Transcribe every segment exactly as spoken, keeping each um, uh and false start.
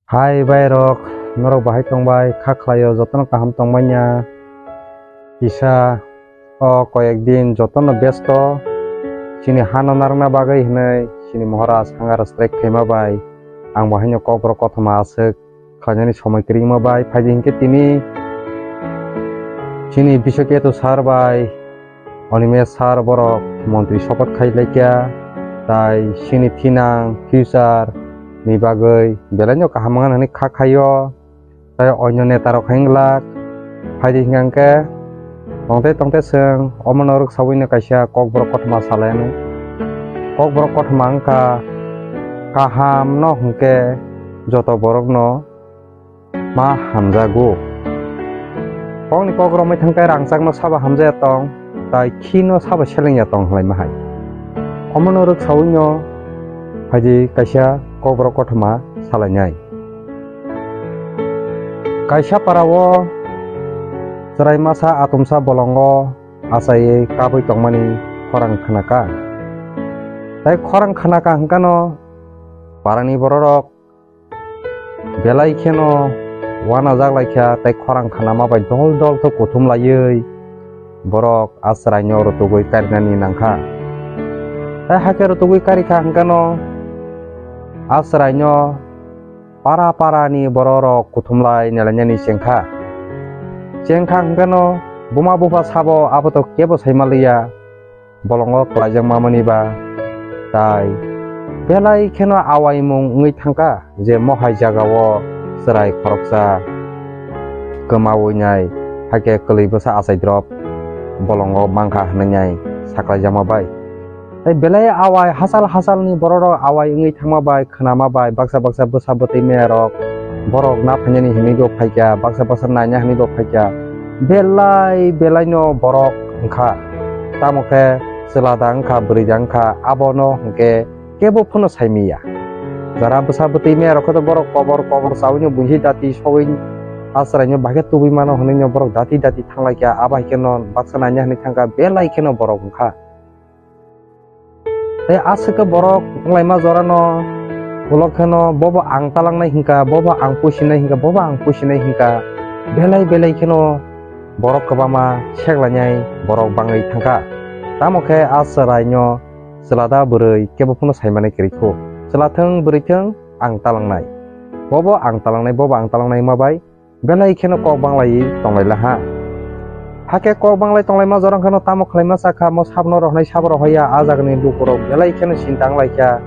Hai bai rok, norok bahai tongbai, kha khlaio, jotono kaham tongmanya. Kisa o koyek din jotono besto, chini hano narwkna bagwi hwnwi chini Maharaj Hangaraj strike khaima bai ang bo haino kokborok kothoma aswk khlainani somoi kwrwima bai phaidi hinkhe tini chini Biswaketu sir bai Animesh sir borok montri sopat khai laikya, tai chini thinang future ni bagwi belaino kaham wngna hwnwi kha khaio, tai onyo neta rok hai wng glak. Phaidi hwnkhe tongte tongte chwng omo norok sawino kaisa kokborok kothoma salai anw. Kokborok kothoma wngkha kahamno hwnkhe joto borokno ma hamjago. Kokni kok romwi thangkhe rangchakno sabo hamjaya tong, tai khino sabo selengya tong hwnlaima hai. Omono rwksawino phaidi kaisa kokborok kothoma salainai. Kaisa parao chwrai masa atomsa bolongo achaiwi kabwi tongmani khorang khnakha. Tai khorang khnakha hwnkano parani bororok belai kheno uanajak laikha, tei khorang khanama bai dol dol khe kuthum laiwi borok a chwraino rwtugwi karinani nangkha. Tei hakhe rwtugwi karikha hwnkano a chwraino para para ni bororok kuthum lai nelainani chengkha. Chengkha hwnkano buma bupha sabo abo to kebo sai manliya. Bolongo kwlaijakma mani ba tai belai kheno awaimung wngwi thangkha je mohai jagao chwrai khoroksa kwmawi nai, hakhe kwlwi bwsa achai drop bolongo mankha hwnwi nai saklaijakma bai. Tai belai awai hachal hachalni bororok awai wngwi thangma bai, khnama bai, baksa baksa bwsa bwtwi mayarok borok na phainani hinwi bo phaikha, baksa baksa naina hinwi bo phaikha. Belai belaino borok wngkha. Tamo khe chwla da wngkha, bwrwi da wngkha, abono hwnkhe kebo phano saimiya. Jara bwsa bwtwi mayarok khe borok kobor kobor chawino buisi dati sogwi a chwraino bahai khe tubui mano hwnwino borok dati dati thanglaikha, abo hai kheno baksa naina hinwi thangkha, belai kheno borok wngkha. Tei aswk khe borok wnglaima jorano ulo kheno bobo ang talangnai hwnkha, bobo ang pusinai hwnkha, bobo ang pusinai hwnkha, belai belai kheno borok kwbangma seklainai borok bangwi thangkha. Tamo khe a chwraino chwla da bwrwi kebo phano saimanai kwrwi kho. Chwla thwng bwrwi thwng ang talangnai. Bobo ang talangnai, bobo ang talangnai wngma bai belai kheno kok banglaiwi tonglaila ha. Hakhe kok banglai tonglaima jorang kheno tamo khlaima sakha, mo sabno rohornai sabo rohorya, a jagani lukurok belai kheno sinta wnglaikha.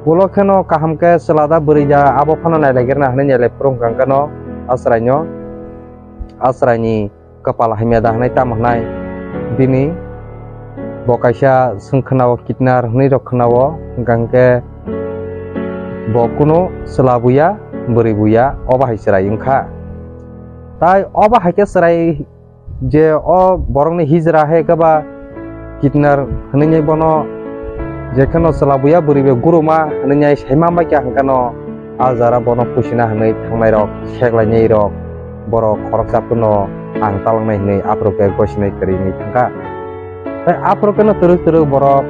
Ulo kheno kaham khe chwla da bwrwi da abo phano nailaigrana hwnwi nailai phuru wngkha hwnkhe no a chwraino, a chwraini kwpal hamya da hwnwi tamo hwnai bini bo kaisa swng khwnao kidnar hwnwi rok khwnao, hwnkha hwnkhe bo kunu chwla buya, bwrwi buya, obo hai chwrai wngkha. Tai obo hai khe chwrai je o borokni hijra hai khe ba kidnar hwnwi bono je kheno chwla buya, bwrwi buya guruma hwnwi saima maikha hwnkhe no a jara bono pusina hwnwi thangnai rok, seklainai rok, borok khoroksa phano ang talangnai hwnwi aphuru khe gosinai kwrwi wngwi thangkha. Tei aphuru kheno twrwk twrwk borok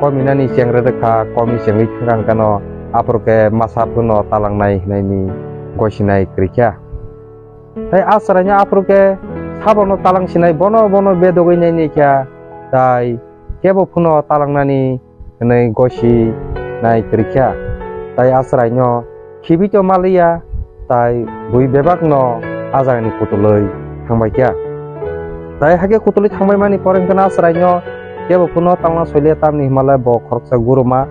kominani chengra rwkha, komi chengwi thangkha hwnkhe no aphuru khe masa phano talangnai hwnwi gosinai kwrwikha. Tei a chwraino aphuru khe sabono talang sinai, bono bono bedogwi nainai kha, tai kebo phano talangnani hwnwi gosi nai kwrwikha. Tai a chwraino khibi to maliya, tai bui bebakno a jagani kutulwi thangbaikha. Tai hakhe kutulwi thangbaimani pore hwnkhe a chwraino kebo phano talangna soiliya, tamni hwnbahle bo khoroksa guruma,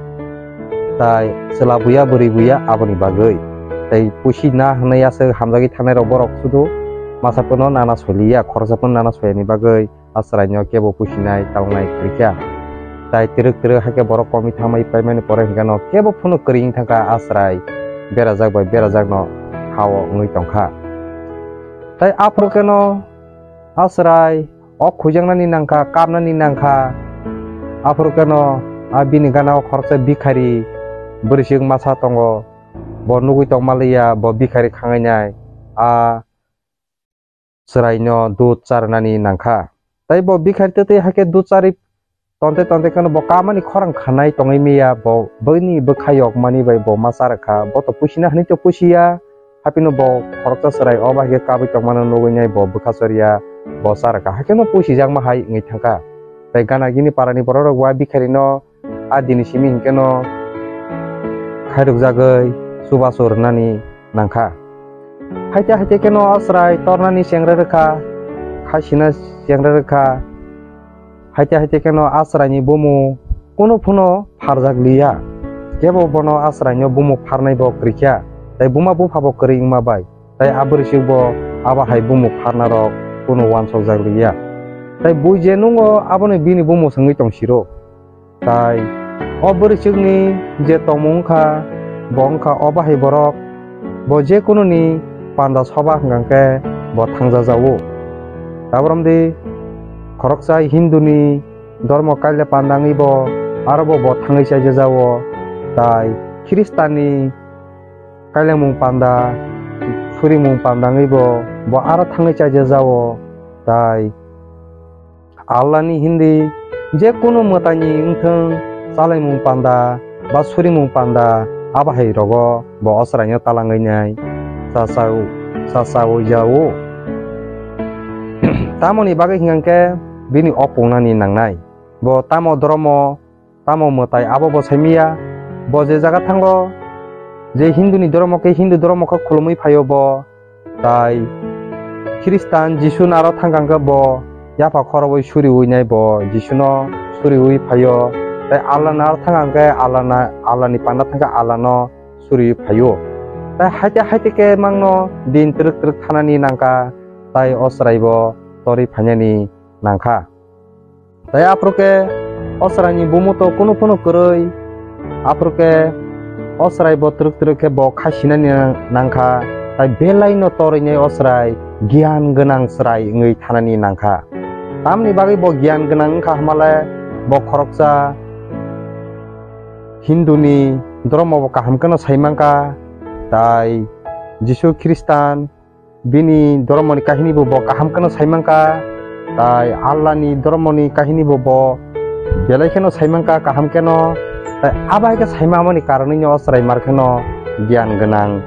tai chwla buya, bwrwi buya, aboni bagwi. Tai pusi na hwnwi aswk hamjagwi thangnai rok borok sudu masa phano nana soiliya, khoroksa phano nana soiyani bagwi a chwraino kebo pusinai talnai kwrwikha. Tai twrwk twrwk hakhe borok komwi thangwi paimani pore hwnkhe no kebo phano kwrwi wng thangkha, a chwrai berajak bai berajakno ha-o wngwi tongkha. Tai aphuru kheno a chwrai o khuijaknani nangkha, kapnani nangkha. Aphuru kheno a bini gana o khoroksa bikhari bwrwisik masa tongo, bo nugwi tongma liya, bo bikhari khangainai. A chwraino dud charnani nangkha. Tai bo bikhari twtwi hakhe dud charwi Tonte tonte kheno bo kamani khorang khanai tongwi miya, bo bini bwkha yokmani bai bo ma cha rwkha. Bo to pusina hwnwi to pusiya, haphino bo khoroksa chwrai o bahai khe kabwi tongmano nugwi nai bo bwkha choriya, bo cha rwkha. Hakheno pusijakma hai wngwi thangkha. Tai gana gini parani borok rok wa bikharino a dini simi hinkhe no khairokjagwi chubachu rwnani nangkha. Haite haite kheno a chwrai tornani chengra rwkha, khaisina chengra rwkha. Haite haite kheno a chwraini bumu kunu phano pharjak liya. Kebo bono a chwraino bumu pharnai bo kwrwikha, tai buma bupha bo kwrwi wngma bai. Tai a bwrwisuk bo abo hai bumu pharnarok kunu uansukjak liya. Tai bui je nungo abono bini bumu swngwi tong siro. Tai o bwrwisukni je tongmung wngkha, bo wngkha o bahai borok, bo je kununi panda soba hwnkha khe bo thangjajago. Tabramdi khoroksa Hinduni dormo kaile panda wngwi bo aro bo bo thangwi chaijajao. Tai Khristanni kailemung panda, surimung panda wngwi bo, bo aro thangwi chaijajao. Tai Allahni hindi je kunu mwtaini wngthung, chalaimung panda ba surimung panda, abo hai rogo bo o chwraino talangwi nai chachao, chachawi jao. Tamoni bagwi hwnkha khe bini o pungnani nangnai. Bo tamo dromo, tamo mwtai abo bo saimiya. Bo je jaga thango, je Hinduni dromo khe Hindu dromo khe khulumwi phaio bo, tai Khristan Jisu naro thangkha khe bo yapha khorobwi suriwi nai bo Jisuno suriwi phaio. Tai Allah naro thangkha khe Allah na, Allah ni panda thangkha Allah no suriwi phaio. Tai haite haite khe mangno din twrwk twrwk thanani nangkha, tai o chwrai bo torwi phainani nangkha. Tai aphuru khe o chwraini bumu to kunu phano kwrwi, aphuru khe o chwrai bo twrwk twrwk khe bo kha sinani nang-, nangkha, tai belaino torwi nai o chwrai giyan gwnang chwrai wngwi thanani nangkha. Tamni bagwi bo giyan gwnang wngkha hwnmale bo khoroksa Hinduni dromo bo kaham kheno sai mankha, tai Jisu Khristan bini doromoni kahini bo bo kaham kheno sai mankha, tai Allah ni doromoni kahini bo bo belai kheno sai mankha kaham kheno, tai abo hai khe sai mamani karonwi no o chwrai mar kheno giyan gwnang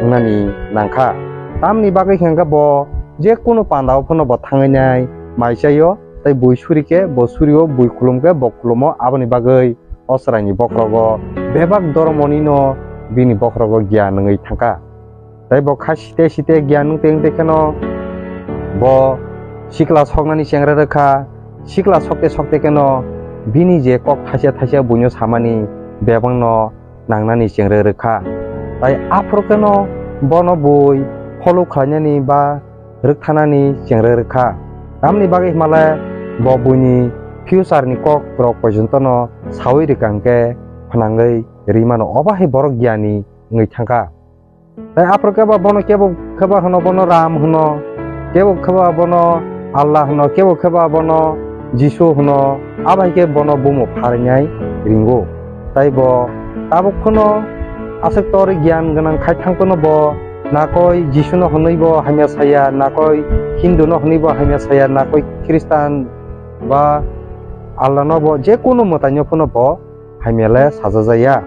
wngnani nangkha. Tamni bagwi hwnkha bo je kunu panda o phano bo thangwi nai mai chaio, tai bui suri khe bo surio, bui khulum khe bo khulumo, aboni bagwi o chwraini bokhorogo bebak dormonino bini bokhorogo giyan wngwi thangkha. Tai bo kha site site giyan wngte wngte kheno bo sikla soknani chengra rwkha. Sikla sokte sokte kheno bini je kok thaisa thaisa buino samani bebakno nangnani chengra rwkha. Tai aphuru kheno bono bui follow khlainani ba rwkthanani chengra rwkha. Tamni bagwi hwnmale bo buini future ni kok rok poijonto no sawi rwkha hwnkhe phnangwi rimano, obo hai borok giyani wngwi thangkha. Tai aphuru khe ba bono kebo khe ba hwno, bono Ram hwno, kebo khe ba bono Allah hwno, kebo khe ba bono Jisu hwno, abo hai khe bono bumo pharinai ringo. Tai bo tabuk phano aswk tor giyan gwnang khai thang phano bo nakoi Jisuno hwnwi bo hamya saya, nakoi Hinduno hwnwi bo hamya saya, nakoi Khristan ba Allahno bo je kunu mwtaino phano bo hamya le sajajaya.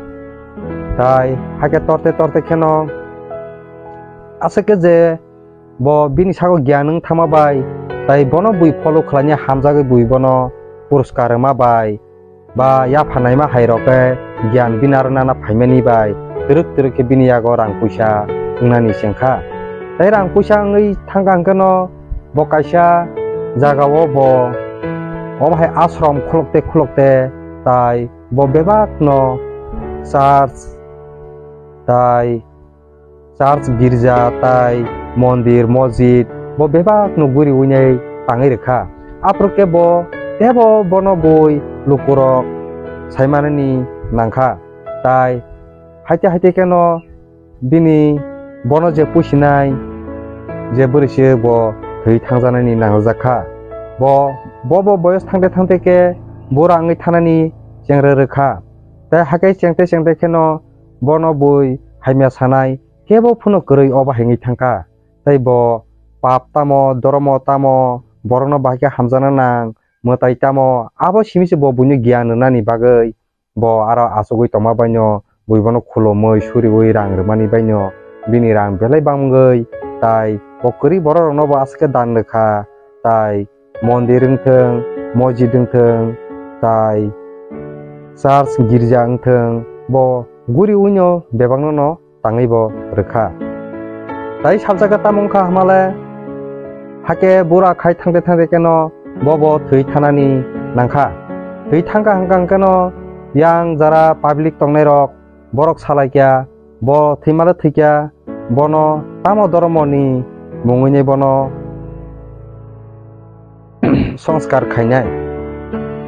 Tai hakhe torte torte kheno aswk khe je bo bini sago giyan wng thangma bai, tai bono bui follow khlaina hamjagwi bui bono puruskar rwma bai, ba yapha naima hai rok khe giyan bini aro nana phaimani bai twrwk twrwk khe bini yago rang puisa wngnani chengkha. Tai rang puisa wngwi thangkha hwnkhe no bo kaisa jagao bo obo hai ashram khulokte khulokte tai bo bebak no church tai church, girja tai mondir, mosjid bo bebak no guri winai tangwi rwkha. Aphuru khe bo tebo bono bui lukurok saimanani nangkha. Tai haite haite kheno bini bono je pusinai je bwrwi se bo thwi thangjanani nangjakha. Bo, bo, bo boyos thangte thangte khe bura wngwi thanani chengra rwkha. Tai hakhe chengte chengte kheno bono bui hamya sanai kebo phano kwrwi obo hai wngwi thangkha. Tai bo pap tamo, doromo tamo, borokno bahai khe hamjakna nang, mwtai tamo, abo simi se bo buino giyan rwnani bagwi bo aro achugwi tongma baino bui bono khulumwi suriwi rang rwmani baino bini rang belai bangwi, tai bo kwrwi borok rokno bo aswk khe dan rwkha, tai mondir wngthwng, mojid wngthwng, tai church girja wngthwng, bo guri uino bebakno no tangwi bo rwkha. Tai sabjak khe tamo wngkha hamale, hake bura khai thangte thangte keno bo bo thwi thanani nangkha. Thwi thangkha hwnkha hwnkhe no yang jara public tongnai rok borok salaikya, bo thwimale thwikya, bono tamo doromoni mungwini bono songskar khainai.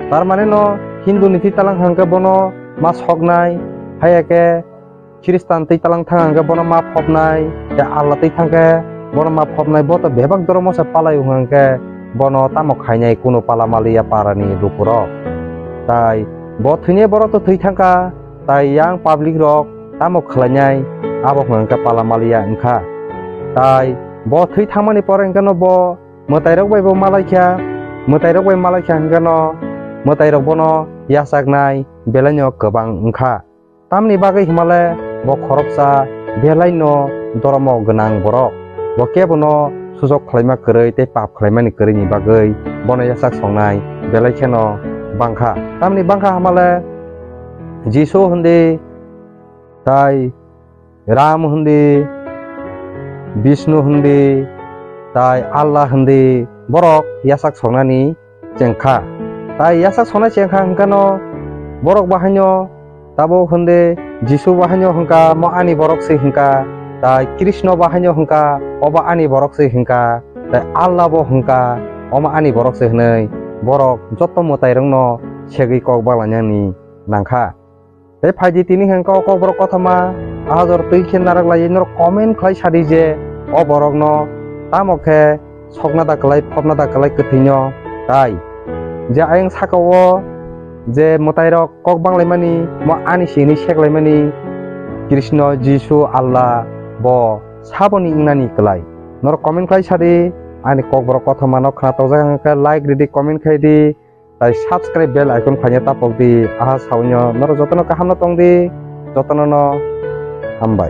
Tar mane no Hindu ni thwi talang hwnkhe bono ma soknai, haiya khe Khristan twi talang thang hwnkhe bono ma phopnai, tei Allah twi thangkhe bono ma phopnai, bo to bebak doromo se palai hwnkhe bono tamo khainai kuno pala maliya parani lukurok. Tai bo thwinai borok to thwi thangkha, tai yang public rok tamo khlainai abo hwnkhe pala maliya wngkha. Tai bo thwi thangmani pore hwnkhe no bo mwtairok bai bo malaikha, mwtairok bai malaikha hwnkhe no mwtairok bono yachaknai belaino kwbang wngkha. Tamni bagwi himale bo khoroksa belaino doromo gwnang borok. Bo kebono sujok khlaima kwrwi tei pap khlaimani kwrwini bagwi bono yachak songnai belai kheno bangkha. Tamni bangkha hamale Jisu hindi, tai Ram hindi, Bishnu hindi, tai Allah hindi borok yachak songnani chengkha. Tai yachak songnai chengkha hwnkhe no borok bahaino tabuk hindi Jisu bahaino hwnkha mo ani borok se hwnkha, tai Krishna bahaino hwnkha obo ani borok se hwnkha, tai Allah bo hwnkha omo ani borok se hwnwi borok joto mwtairokno segwi kok baglainani nangkha. Tei phaidi tini hwnkhe o kokborok kothoma ahajor twi khe narwk lai norok comment khlai sadi je o borokno tamo khe sokna da kwlai phopna da kwlai kwthwino tai je ayang saka o je mwtairok kok banglaimani mo ani sini seklaimani Krishna, Jisu, Allah bo saboni wngnani kwlai. Norok comment khlai sadi ani kokborok kothoma no khna tokjak hwnkhe like ridi, comment khaidi. Tai subscribe bell icon phaina tapok di. Aha saunyo norok jotono kaham no tong di, jotono no hambai.